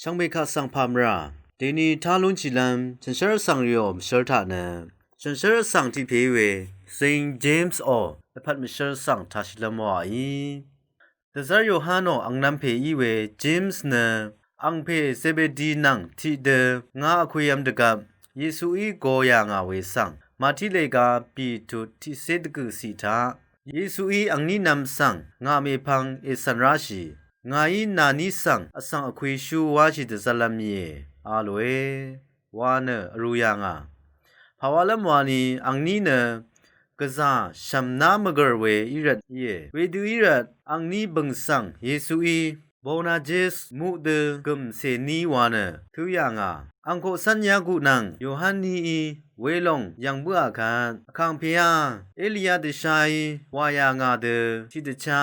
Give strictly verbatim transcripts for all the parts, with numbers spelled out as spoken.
Shvngbe kaq svng pàmvrà deni tá lúnshìlv́m shànshér vsvng rìò mvshv́l taq nø shànshér vsvng tiq pè í we Saint James ò dvpvt mvshv́l svng tàshìlv́m wàí. Dvzv́r Yohan ò angnv̄m pè í we James nø angpè Zebedi nvng tiqdø nga vkwiv̄m dvgvp Yesuí go yà ngà we svng màtiq lèga bìtut tiqcé dvgø̀ciq taq Yesuí angní nv̄m svng ngà mèpvng ècv̀n ráshì, ngàí nàní svng vsvng vkwishú wáshì dvzv́rlv́m íe a lòe wa nø vrū yà ngà. Pàwálv́m wani angní nø gvzà shv̀mná mvgø̀r we í rvt íe. Wedø í rvt angní bø̀ng svng Yesuí Bonajes muq dø gø̀m cèní wa nø tǿ yà ngà. Ang koqcv́n Yaku nvng Yohan níí welòng yv̀ng bǿà kvt, vkàngpèá Eliya dvshaí wà yà ngà dø tiqdvchá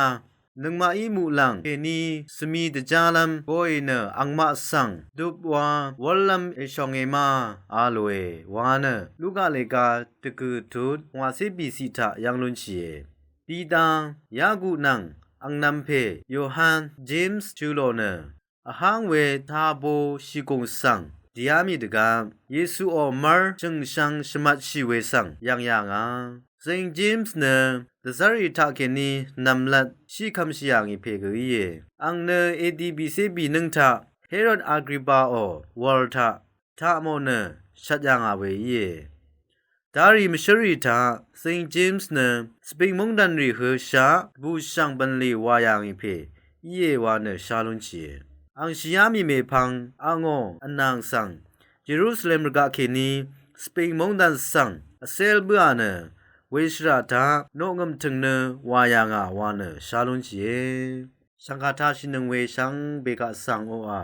nøngmaqí muqlàng kèní svmi dvjálv́m goì nø angmaq svng dup wa wv́llv́m èshònge ma a lòe wa nø Luka lèga dvgø̀ tut pungwàcé bìciq taq yv́ng lúnshìe. Pita, Yaku nvng angnv̄m pè Yohan, James chø lò nø vháng we tabo shìgùng svng dìá mì dvgvp Yesuò mv́r shø̀ngshv̄ng shvmatshì we svng yv̀ng yà ngà. Saint James nø dvzv́rrì taqkèní nv̀mlat shí kv̄mshì yà ngì pè gø íe. Ang nø A D bìcé bìnǿng taq Herod Agripaò wv̀l taq taqmò nø shvt yà ngà we íe. Darì mvshǿlrì taq Saint James nø Spain móngdànrì høshaq bùshv̀ng bv̀nlì wà yà ngì pè íe wa nø shá lúnshìe. Ang shìá mì mèpvng angò vnàng svng Jerusalem rvgaq kèní Spain móngdàn svng vcél bǿà nø weshvrà taq noqngø̀m tø̀ng nø wà yà ngà wa nø shá lúnshìe. Shv̀ngkà tashìnøng we shvngbe kaq svng oqà